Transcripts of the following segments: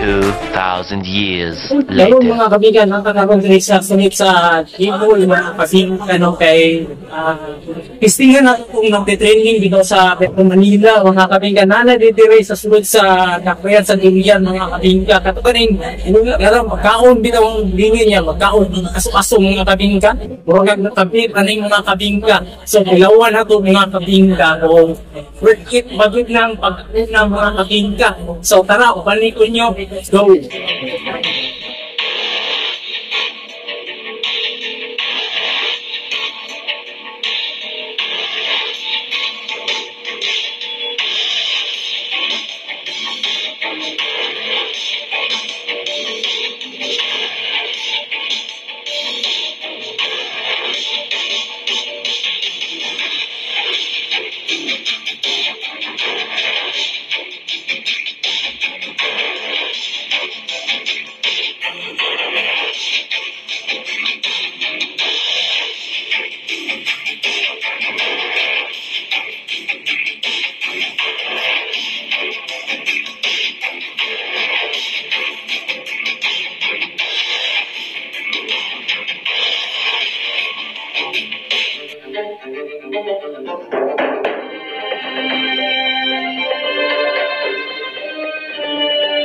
2,000 years Pero later. mga kabigan, ang kakaroon diri sa sunit sa Ibol, mga kabinga, no, kay testingan nato kung nagte-training dito sa Metro Manila, mga kabinga, nana diri sa sulod sa Nakbayan sa Durian, mga kabinga. Kato kaning, alam, magkaon bitaw ang dingin niya, magkaon, aso-aso mga kabinga, murag nakabit aning mga kabinga. So, ilawan na to mga kabinga, kung worth it, bagod ng pag ng mga kabinga. So, tara, upanin ko nyo. Let's go!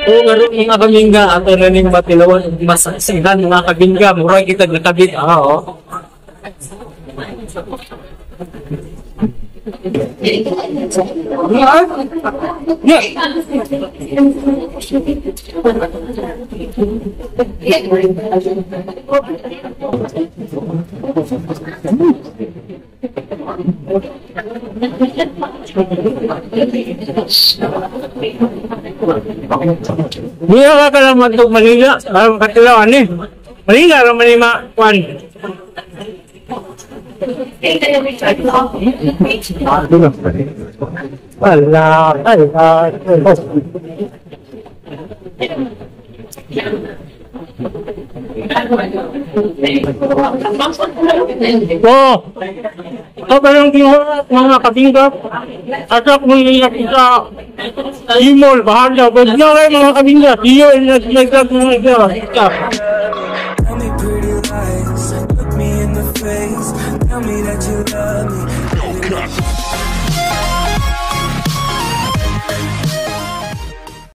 Oo, karon mga kabingga, ato na ning matilawan ug masasihan mga kabingga, murag kita nakabit. Ah, oo. Niya ka ka lang magtog Manila, aron katilawan ni. Manila ra man ni ma-kwan. Wala, wala. Oh, ito pa yung mga kabinga. At ako mga isa Imol, bahala. Pwede na kayo mga kabinga. See you in the next vlog mga kabinga.